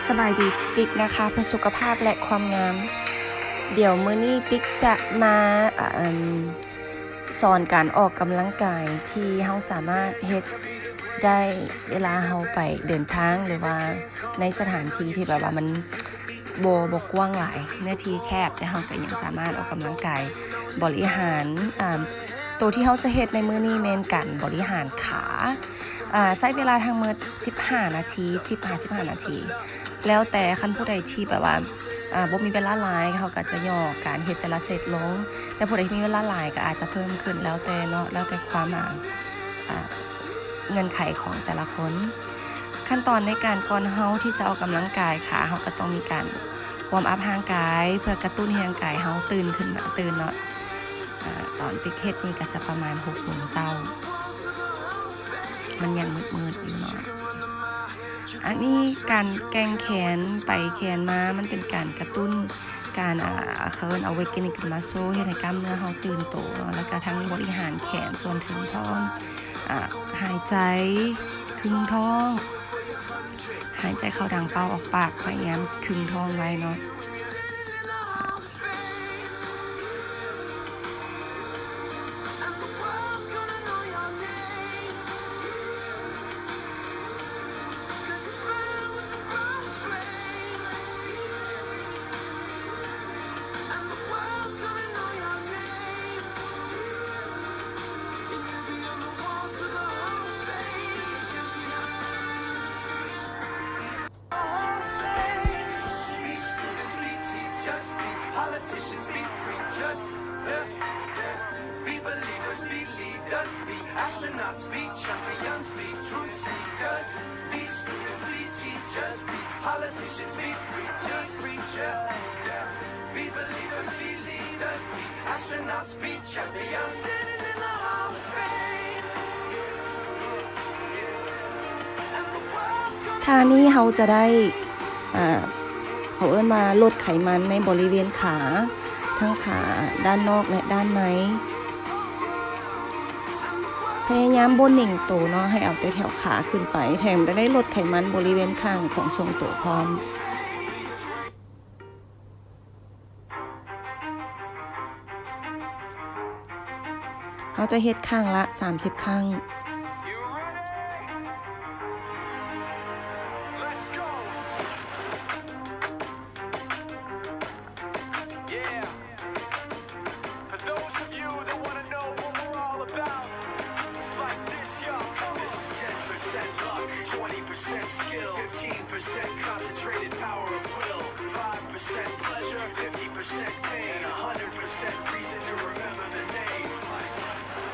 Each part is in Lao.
ສະບາຍດີ ຕິກນະຄະ ເພື່ອສຸຂະພາບ ແລະ ຄວາມງາມ. ດຽວມື້ນີ້ຕິກຈະມາ ອາ ສອນການອອກກຳລັງກາຍທີ່ເຮົາສາມາດເຮັດໄດ້ເວລາເຮົາໄປເດີນທາງ ຫຼືວ່າໃນສະຖານທີ່ທີ່ແບບວ່າມັນບໍ່ ບໍ່ກວ້າງຫຼາຍ ເນື້ອທີ່ແຄບ ແຕ່ເຮົາກໍຍັງສາມາດອອກກຳລັງກາຍ ບໍລິຫານ ອາ ໂຕທີ່ເຮົາຈະເຮັດໃນມື້ນີ້ແມ່ນການບໍລິຫານຂາ ອາ ໃຊ້ເວລາທັງໝົດສິບຫ້ານາທີ ສິບຫາສິບຫ້ານາທີ ແລ້ວແຕ່ ຄັນຜູ້ໃດທີ່ແບບວ່າ ອາ ບໍ່ມີເວລາຫຼາຍ ເຮົາກໍຈະຫຍໍ້ການເຮັດແຕ່ລະເຊັດລົງ ແຕ່ຜູ້ໃດທີ່ມີເວລາຫຼາຍກໍອາດຈະເພີ່ມຂຶ້ນ ແລ້ວແຕ່ເນາະ ແລ້ວແຕ່ຄວາມ ອາ ອາ ເງື່ອນໄຂຂອງແຕ່ລະຄົນ. ຂັ້ນຕອນໃນການ ກ່ອນເຮົາທີ່ຈະອອກກຳລັງກາຍຂາ ເຮົາກໍຕ້ອງມີການວອມອັບຮ່າງກາຍ ເພື່ອກະຕຸ້ນໃຫ້ຮ່າງກາຍເຮົາຕື່ນຂຶ້ນມາ ຕື່ນເນາະ. ອາ ຕອນຕິກເຮັດນີ້ກໍຈະປະມານຫົກໂມງເຊົ້າ ມັນຍັງມືດໆຢູ່ເນາະ. ອັນນີ້ການແກ່ງແຂນໄປແຂນມາ ມັນເປັນການກະຕຸ້ນການ ອາ ເຂົາເອີ້ນ awakening muscle ເຮັດໃຫ້ກ້າມເນື້ອເຮົາຕື່ນໂຕເນາະ ແລ້ວກະທັງບໍລິຫານແຂນສ່ວນເທິງພ້ອມ ອາ ຫາຍໃຈຄຶ່ງທ້ອງ ຫາຍໃຈເຂົ້າທາງເປົ້າອອກປາກ ພະຍາຍາມຄຶ່ງທ້ອງໄວ້ເນາະ. Be students, be teachers, be politicians, be preachers, yeah, yeah. Be believers, be leaders, be astronauts, be champions, be truth seekers. Be students, be teachers, be politicians, be preachers, preachers, yeah. Be believers, be leaders, be astronauts, be champions, standing in the Hall of Fame. ທ່ານີ້ເຮົາຈະໄດ້ ເອີ ເຂົາເອີ້ນວ່າລົດໄຂມັນໃນບໍລິເວນຂາ ທັງຂາດ້ານນອກ ແລະ ດ້ານໃນ. ພະຍາຍາມບໍ່ເໜັງໂຕເນາະ ໃຫ້ເອົາແຕ່ແຖວຂາຂຶ້ນໄປ ແຖມໄດ້ລົດໄຂມັນບໍລິເວນຂ້າງຂອງຊ່ວງໂຕພ້ອມ. ເຮົາຈະເຮັດຄັ້ງລະສາມສິບຄັ້ງ. You ready? Let's go. Yeah. For those of you that wanna know what we're all about, it's like this, yo. This is ten percent luck, twenty percent skill, fifteen percent concentrated power of will, five percent pleasure, fifty percent pain, and a hundred percent reason to remember the name.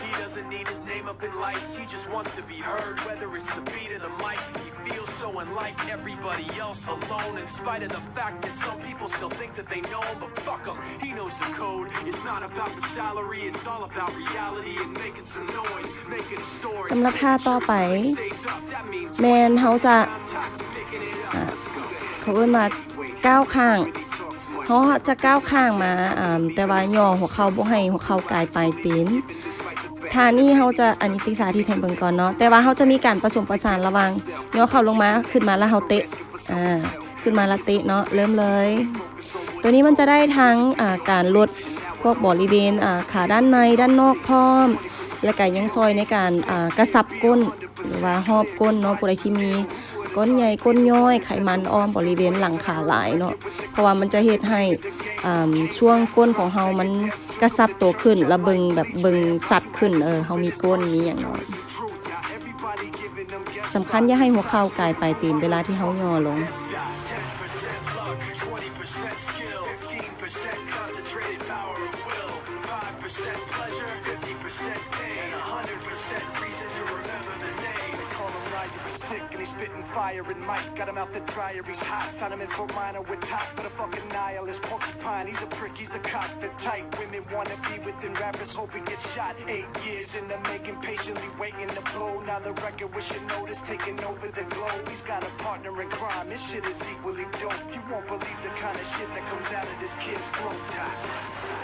He doesn't need his name up in lights, he just wants to be heard, whether it's the beat of the mic. He feels so unlike everybody else, alone, in spite of the fact that some people still think that they know him, but fuck him, he knows the code. It's not about the salary, it's all about reality and making some noise, making a story. ສຳລັບທ່າຕໍ່ໄປ ແມ່ນເຮົາຈະ ອາ ເຂົາເອີ້ນວ່າກ້າວຂ້າງ ເຮົາຈະກ້າວຂ້າງມາ ອາ ແຕ່ວ່າຫຍໍ້ຫົວເຂົ່າ ບໍ່ໃຫ້ຫົວເຂົ່າກາຍປາຍຕີນ. ທ່ານີ້ເຮົາຈະ ອັນນີ້ຕິສາທິດໃຫ້ເບິ່ງກ່ອນເນາະ ແຕ່ວ່າເຮົາຈະມີການປະສົມປະສານລະຫວ່າງຫຍໍ້ເຂົ່າລົງມາ ຂຶ້ນມາແລ້ວເຮົາເຕະ ອາ ຂຶ້ນມາແລ້ວເຕະເນາະ. ເລີ່ມເລີຍ. ໂຕນີ້ມັນຈະໄດ້ທັງ ອາ ການລົດພວກບໍລິເວນ ອາ ຂາດ້ານໃນ ດ້ານນອກພ້ອມ ແລ້ວກະຍັງຊ່ອຍໃນການ ອາ ກະຊັບກົ້ນ ຫຼືວ່າຮອບກົ້ນເນາະ ຜູ້ໃດທີ່ມີກົ້ນໃຫຍ່ ກົ້ນຍ້ອຍ ໄຂມັນອ້ອມບໍລິເວນຫຼັງຂາຫຼາຍເນາະ ເພາະວ່າມັນຈະເຮັດໃຫ້ ອາ ຊ່ວງກົ້ນຂອງເຮົາມັນກະຊັບໂຕຂຶ້ນ ແລ້ວເບິ່ງແບບເບິ່ງຊັດຂຶ້ນ ເອີ ເຮົາມີກົ້ນມີຫຍັງເນາະ. ສຳຄັນຢ່າໃຫ້ຫົວເຂົ່າກາຍປາຍຕີນເວລາທີ່ເຮົາຫຍໍ້ລົງ. Percent skill, fifteen percent concentrated power of will, five percent pleasure, fifty percent pain, and a hundred percent reason to remember the name. They call him Ryu, he's sick and he's spitting fire and Mike got him out the dryer, he's hot. Found him in Fort Minor with Top, but a fucking nihilist porcupine. He's a prick, he's a cock, the type women wanna be with, and rappers hope he gets shot. Eight years in the making, patiently waiting to blow. Now the record with Shinoda's taking over the globe. He's got a partner in crime, his shit is equally dope. You won't believe the kind of shit that comes out of this kid's throat. Top.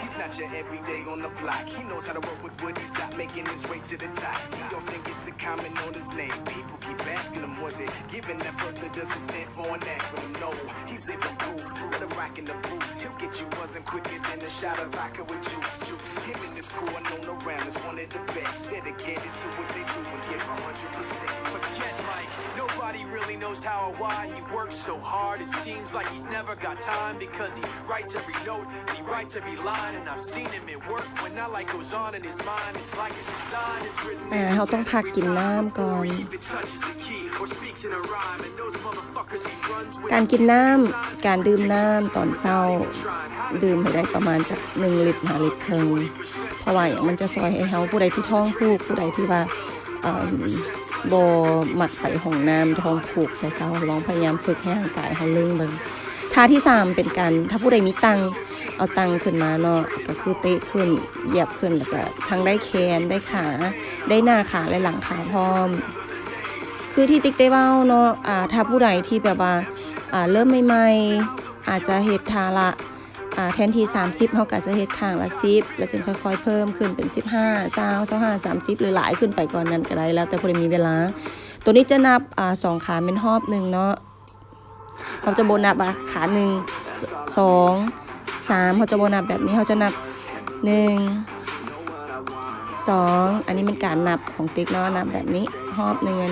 He's not your everyday on the block. He knows how to work with what he's got, making his way to the top. He often gets a comment on his name. People keep asking Was it given that birth that doesn't stand for an acronym? No, he's living proof. The rock in the booth, he'll get you buzzing quicker than a shot of vodka with juice. Juice. Him and his crew are known around as one of the best. Dedicated to what they do and give a hundred percent. Forget Mike. Nobody really knows how or why he works so hard. It seems like he's never got time because he writes every note and he writes every line. And I've seen him at work when that light goes on in his mind. It's like a design is written. ອ່າ ເຮົາຕ້ອງພັກກິນນ້ຳກ່ອນ. ການກິນນ້ຳ ການດື່ມນ້ຳຕອນເຊົ້າ ດື່ມໃຫ້ໄດ້ປະມານຈັກໜຶ່ງລິດຫາລິດເຄິ່ງ ເພາະວ່າຫຍັງ ມັນຈະຊ່ອຍໃຫ້ເຮົາ ຜູ້ໃດທີ່ທ້ອງຜູກ ຜູ້ໃດທີ່ວ່າ ເອີ່ມ ບໍ່ມັກໄປຫ້ອງນ້ຳ ທ້ອງຜູກແຕ່ເຊົ້າ ລອງພະຍາຍາມຝຶກໃຫ້ຮ່າງກາຍເຮົາເລັ່ງເບິ່ງ. ທ່າທີສາມເປັນການ ຖ້າຜູ້ໃດມີຕັ່ງ ເອົາຕັ່ງຂຶ້ນມາເນາະ ກໍຄືເຕະຂຶ້ນ ຢຽບຂຶ້ນ ແລ້ວກໍທັງໄດ້ແຂນ ໄດ້ຂາ ໄດ້ໜ້າຂາ ແລະ ຫຼັງຂາພ້ອມ. ຄືທີ່ຕິກໄດ້ເວົ້າເນາະ ອ່າ ຖ້າຜູ້ໃດທີ່ແບບວ່າ ອ່າ ເລີ່ມໃໝ່ໆ ອາດຈະເຮັດທ່າລະ ອ່າ ແທນທີ່ສາມສິບ ເຮົາກໍຈະເຮັດຂ້າງລະສິບ ແລ້ວຈຶ່ງຄ່ອຍໆເພີ່ມຂຶ້ນເປັນສິບຫ້າ ຊາວ ຊາວຫ້າ ສາມສິບ ຫຼືຫຼາຍຂຶ້ນໄປກວ່ານັ້ນກໍໄດ້ ແລ້ວແຕ່ຜູ້ໃດມີເວລາ. ໂຕນີ້ຈະນັບ ອ່າ ສອງຂາແມ່ນຮອບໜຶ່ງເນາະ. ເຮົາຈະບໍ່ນັບວ່າຂາໜຶ່ງ ສອງ ສາມ ເຮົາຈະບໍ່ນັບແບບນີ້ ເຮົາຈະນັບ ໜຶ່ງ ສອງ ອັນນີ້ແມ່ນການນັບຂອງຕິກເນາະ ນັບແບບນີ້ ຮອບໜຶ່ງ.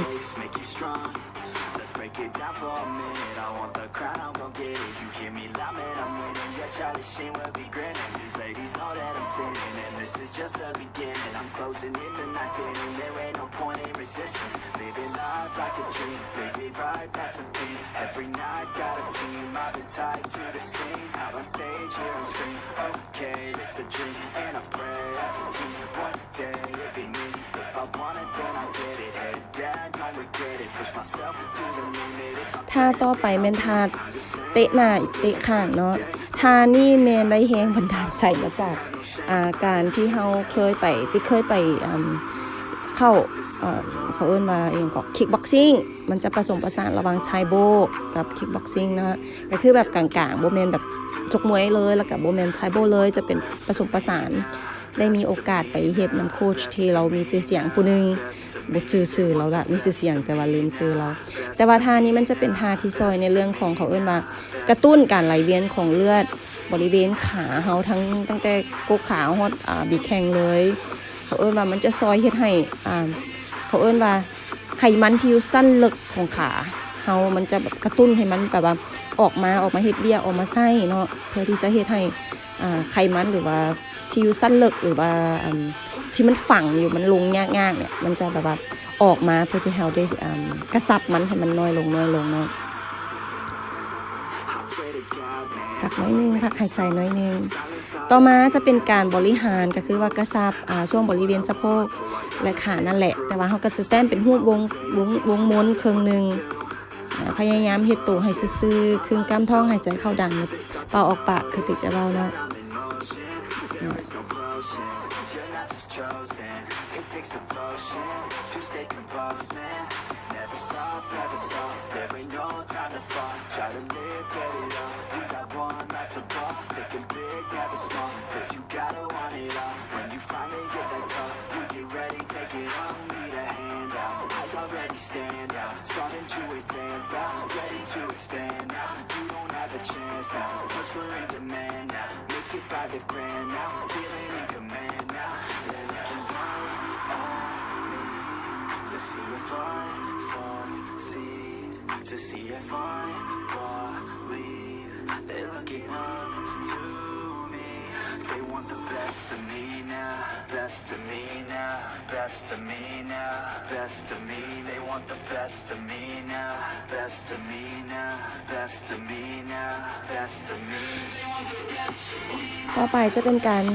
Let's break it down for a minute. I want the crown, I'm gon' get it. You hear me loud, man, I'm winning. Yeah, Charlie Sheen will be grinning. These ladies know that I'm sinning, and this is just the beginning. I'm closing in the night, and there ain't no point in resisting. Living life like a dream, living right past the beat. Every night got a team, I've been tied to the scene. Out on stage, here I'm screaming. Okay, it's a dream, and I pray as a team. One day it'll be me. If I want it, then I get it. Head down, don't regret it. Push myself to the limit. If I ທ່າຕໍ່ໄປແມ່ນທ່າເຕະໜ້າ ເຕະຂ້າງເນາະ. ທ່ານີ້ແມ່ນໄດ້ແຮງບັນດານໃຈມາຈາກ ອ່າ ການທີ່ເຮົາເຄີຍໄປ ຕິກເຄີຍໄປ ອ່າ ເຂົ້າ ເອີ່ມ ເຂົາເອີ້ນວ່າອີ່ຫຍັງເກາະ ຄິກບັອກຊິງ. ມັນຈະປະສົມປະສານລະຫວ່າງໄທໂບກັບຄິກບັອກຊິງເນາະ ກໍຄືແບບກາງໆ ບໍ່ແມ່ນແບບຊົກມວຍເລີຍ ແລ້ວກໍບໍ່ແມ່ນໄທໂບເລີຍ ຈະເປັນປະສົມປະສານ. ໄດ້ມີໂອກາດໄປເຮັດນຳໂຄດທີ່ລາວມີຊື່ສຽງຜູ້ໜຶ່ງ ບໍ່ຈື່ຊື່ລາວລະ ມີຊື່ສຽງແຕ່ວ່າລືມຊື່ລາວ. ແຕ່ວ່າທ່ານີ້ມັນຈະເປັນທ່າທີ່ຊ່ອຍໃນເລື່ອງຂອງ ເຂົາເອີ້ນວ່າກະຕຸ້ນການໄຫຼວຽນຂອງເລືອດບໍລິເວນຂາເຮົາ ທັງ ຕັ້ງແຕ່ກົກຂາຮອດ ອ່າ ບີແຂ້ງເລີຍ. ເຂົາເອີ້ນວ່າມັນຈະຊ່ອຍເຮັດໃຫ້ ອ່າ ເຂົາເອີ້ນວ່າໄຂມັນທີ່ຢູ່ຊັ້ນເລິກຂອງຂາເຮົາ ມັນຈະແບບກະຕຸ້ນໃຫ້ມັນແບບວ່າອອກມາ ອອກມາເຮັດວຽກ ອອກມາໃຊ້ເນາະ ເພື່ອທີ່ຈະເຮັດໃຫ້ ອ່າ ໄຂມັນ ຫຼືວ່າທີ່ຢູ່ຊັ້ນເລິກ ຫຼືວ່າ ອ່າ ທີ່ມັນຝັງຢູ່ ມັນລົງຍາກໆ ເນ່ຍ ມັນຈະແບບວ່າອອກມາ ເພື່ອທີ່ເຮົາໄດ້ ອ່າ ກະຊັບມັນໃຫ້ມັນນ້ອຍລົງ ນ້ອຍລົງເນາະ. ພັກໜ້ອຍໜຶ່ງ ພັກຫາຍໃຈໜ້ອຍໜຶ່ງ. ຕໍ່ມາຈະເປັນການບໍລິຫານ ກໍຄືວ່າກະຊັບ ອ່າ ຊ່ວງບໍລິເວນສະໂພກ ແລະ ຂານັ້ນແຫຼະ ແຕ່ວ່າເຮົາກໍຈະແຕ້ມເປັນຮູບວົງ ວົງ ວົງມົນເຄິ່ງໜຶ່ງ. ອ່າ ພະຍາຍາມເຮັດໂຕໃຫ້ຊື່ໆ ຄຶງກ້າມທ້ອງ ຫາຍໃຈເຂົ້າດັນ ເປົ່າອອກປາກ ຄືຕິກໄດ້ເວົ້າເນາະ. It takes devotion to stay composed, man. Never stop, never stop. There ain't no time to fall. Try to live, get it up. We got one life to ball. Thinking big, never small. 'Cause you gotta want it all. When you finally get that call, you get ready, take it on. Need a hand out. I already stand out. Starting to advance now. Ready to expand now. You don't have a chance now. 'Cause we're in demand now. Make it by the grand now. Feeling in command now. They're looking right at me to see if I succeed, to see if I believe. They're looking up to me. They want the best of me now, best of me now, best of me now, best of me. They want the best of me now, best of me now, best of me now, best of me. ຕໍ່ໄປຈະເປັນການ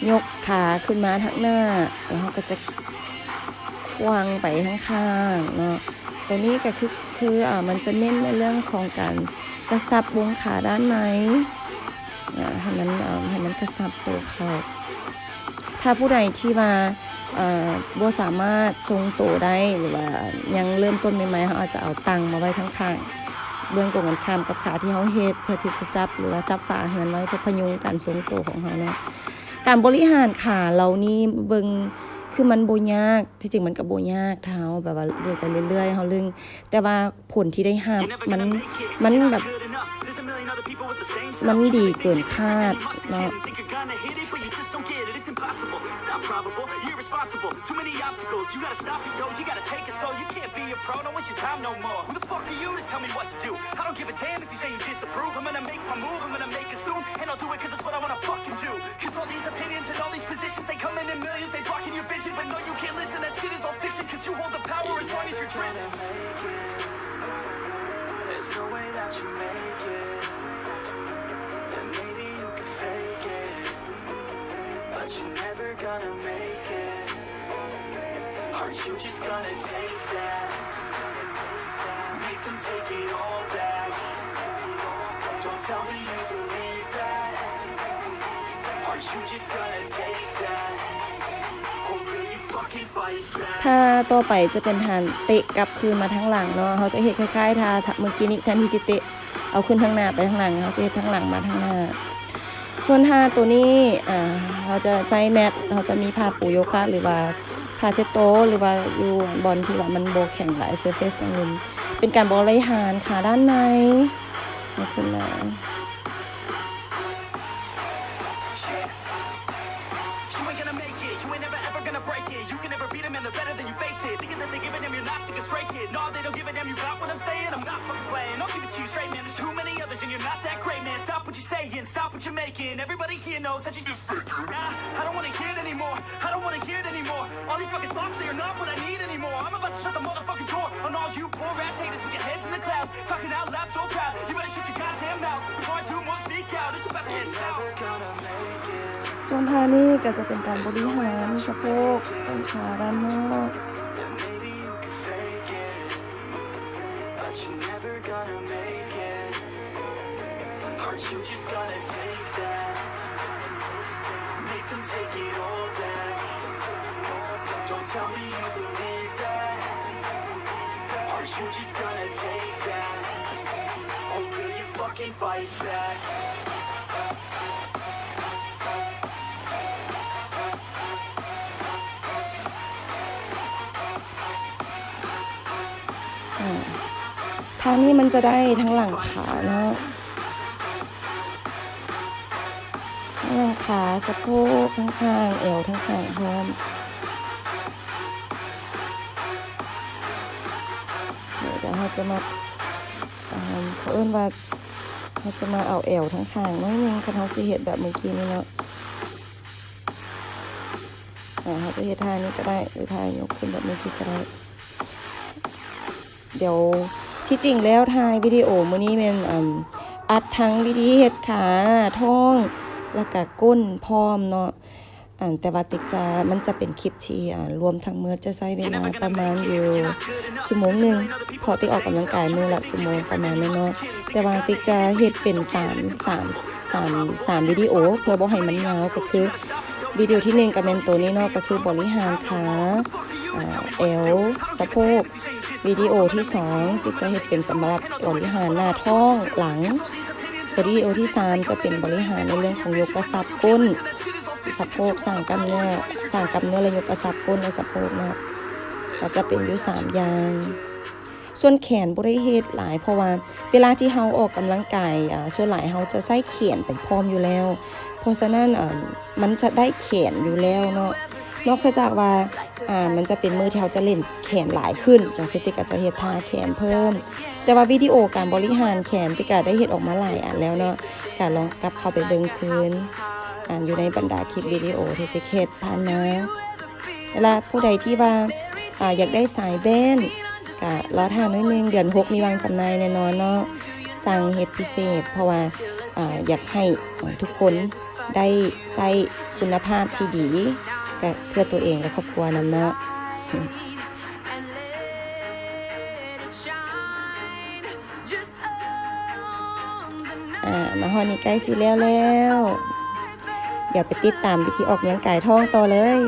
ຍົກຂາຂຶ້ນມາທາງໜ້າ ແລ້ວເຮົາກໍຈະຂວ້າງໄປທາງຂ້າງເນາະ. ໂຕນີ້ກໍຄື ຄື ອ່າ ມັນຈະເນັ້ນໃນເລື່ອງຂອງການກະຊັບວົງຂາດ້ານໃນ ອ່າ ໃຫ້ມັນ ອ່າ ໃຫ້ມັນກະຊັບໂຕເຂົ້າ. ຖ້າຜູ້ໃດທີ່ວ່າ ເອີ່ ບໍ່ສາມາດຊົງໂຕໄດ້ ຫຼືວ່າຍັງເລີ່ມຕົ້ນໃໝ່ໆ ເຮົາອາດຈະເອົາຕັ່ງມາໄວ້ທາງຂ້າງ ເບື້ອງກົງກັນຂ້າມກັບຂາທີ່ເຮົາເຮັດ ເພື່ອທີ່ຈະຈັບ ຫຼືວ່າຈັບຝາເຮືອນໄວ້ ເພື່ອພະຍຸງການຊົງໂຕຂອງເຮົາເນາະ. ການບໍລິຫານຂາເຫຼົ່ານີ້ເບິ່ງ ຄືມັນບໍ່ຍາກ ທີ່ຈິງມັນກໍບໍ່ຍາກ ຖ້າເຮົາແບບວ່າເຮັດໄປເລື້ອຍໆ ເຮົາລຶ່ງ ແຕ່ວ່າຜົນທີ່ໄດ້ຮັບມັນ ມັນແບບ ມັນດີເກີນຄາດເນາະ. Fight back. ທ່າຕໍ່ໄປຈະເປັນທ່າເຕະກັບຄືນມາທາງຫຼັງເນາະ. ເຮົາຈະເຮັດຄ້າຍໆ ທ່າ ທ່າເມື່ອກີ້ນີ້ ແທນທີ່ຈະເຕະເອົາຂຶ້ນທາງໜ້າໄປທາງຫຼັງ ເຮົາຈະເຮັດທາງຫຼັງມາທາງໜ້າ. ສ່ວນທ່າໂຕນີ້ ອ່າ ເຮົາຈະໃຊ້ແມັດ ເຮົາຈະມີຜ້າປູໂຍຄະ ຫຼືວ່າຜ້າເຊັດໂຕ ຫຼືວ່າຢູ່ບ່ອນທີ່ວ່າມັນບໍ່ແຂງຫຼາຍ surface ໜ້ອຍໜຶ່ງ ເປັນການບໍລິຫານຂາດ້ານໃນ ເອົາຂຶ້ນມາ. You ain't gonna make it, you ain't never ever gonna break it. You can never beat 'em and they're better than you, face it. Thinking that they give a damn, you're not thinking straight, kid. No, they don't give a damn, you got what I'm saying? I'm not fucking playing, I'll give it to you straight, man. There's too many others and you're not that great, man. Stop what you're saying, stop what you're making. Everybody here knows that you just faking. Nah, I don't wanna hear it anymore, I don't wanna hear it anymore. All these fucking thoughts, they are not what I need anymore. I'm about to shut the motherfucking door on all you poor ass haters with your heads in the clouds. Talking out loud, so proud. You better shut your goddamn mouth before I do more speak out. It's about to head south. ສ່ວນທ່ານີ້ກໍຈະເປັນການບໍລິຫານສະໂພກ ຕ້ນຂາດ້ານນອກ. Maybe you could fake it, but you're never gonna make it. Are you just gonna take that? Make them take it all back. Don't tell me you believe that. Are you just gonna take that? Or will you fucking fight back? ອາ ທ່ານີ້ມັນຈະໄດ້ທັງຫຼັງຂາເນາະ ທັງຫຼັງຂາ ສະໂພກ ທັງຂ້າງ ແອວ ທັງຂ້າງພ້ອມ. ດຽວເຮົາຈະມາ ເຂົາເອີ້ນວ່າ ເຮົາຈະມາເອົາແອວທັງຂ້າງໜ້ອຍໜຶ່ງ ຄັນເຮົາຊິເຮັດແບບເມື່ອກີ້ນີ້ເນາະ. ອາ ເຮົາຈະເຮັດທ່ານີ້ກໍໄດ້ ຫຼືທ່າຍົກຂຶ້ນແບບນີ້ກໍໄດ້. ດຽວ ທີ່ຈິງແລ້ວຖ່າຍວິດີໂອມື້ນີ້ແມ່ນ ອັນ ອັດທັງວິທີເຮັດຂາ ທ້ອງ ແລ້ວກະກົ້ນພ້ອມເນາະ. ອັນ ແຕ່ວ່າຕິກຈະ ມັນຈະເປັນຄລິບທີ່ ອາ ລວມທັງໝົດຈະໃຊ້ເວລາປະມານຢູ່ຊົ່ວໂມງໜຶ່ງ ເພາະຕິກອອກກຳລັງກາຍມື້ລະຊົ່ວໂມງປະມານນັ້ນເນາະ. ແຕ່ວ່າຕິກຈະເຮັດເປັນສາມ ສາມ ສາມ ສາມວິດີໂອ ເພື່ອບໍ່ໃຫ້ມັນຍາວ ກໍຄືວິດີໂອທີໜຶ່ງກໍແມ່ນໂຕນີ້ເນາະ ກໍຄືບໍລິຫານຂາ ອາ ແອວ ສະໂພກ. ວິດີໂອທີສອງ ຕິກຈະເຮັດເປັນສຳລັບບໍລິຫານໜ້າທ້ອງ ຫຼັງ. ວິດີໂອທີສາມ ຈະເປັນບໍລິຫານໃນເລື່ອງຂອງຍົກກະຊັບກົ້ນ ສະໂພກ ສ້າງກ້າມເນື້ອ ສ້າງກ້າມເນື້ອ ແລະ ຍົກກະຊັບກົ້ນ ແລະ ສະໂພກເນາະ ກໍຈະເປັນຢູ່ສາມຢ່າງ. ສ່ວນແຂນບໍ່ໄດ້ເຮັດຫຼາຍ ເພາະວ່າເວລາທີ່ເຮົາອອກກຳລັງກາຍ ອາ ສ່ວນຫຼາຍເຮົາຈະໃຊ້ແຂນໄປພ້ອມຢູ່ແລ້ວ ເພາະສະນັ້ນ ອາ ມັນຈະໄດ້ແຂນຢູ່ແລ້ວເນາະ. ນອກເສຍຈາກວ່າ ອາ ມັນຈະເປັນມື້ທີ່ເຮົາຈະຫຼິ້ນແຂນຫຼາຍຂຶ້ນ ຈັ່ງຊີ້ຕິກກໍຈະເຮັດທ່າແຂນເພີ່ມ. ແຕ່ວ່າວິດີໂອການບໍລິຫານແຂນຕິກກໍໄດ້ເຮັດອອກມາຫຼາຍອັນແລ້ວເນາະ ກໍລອງກັບເຂົ້າໄປເບິ່ງຄືນ ອາ ຢູ່ໃນບັນດາຄລິບວິດີໂອທີ່ຕິກເຮັດຜ່ານມາ. ແລະ ຜູ້ໃດທີ່ວ່າ ອາ ຢາກໄດ້ສາຍແບນ ກະລໍຖ້າໜ້ອຍໜຶ່ງ ເດືອນຫົກມີວາງຈຳໜ່າຍແນ່ນອນເນາະ. ສັ່ງເຮັດພິເສດ ເພາະວ່າ ອາ ຢາກໃຫ້ ອາ ທຸກຄົນໄດ້ໃຊ້ຄຸນນະພາບທີ່ດີ ກະເພື່ອຕົວເອງ ແລະ ຄອບຄົວນຳເນາະ. ອາ ມາຮອດນີ້ໃກ້ຊິແລ້ວແລ້ວ ດຽວໄປຕິດຕາມວິທີອອກກຳລັງກາຍທ້ອງຕໍ່ເລີຍ.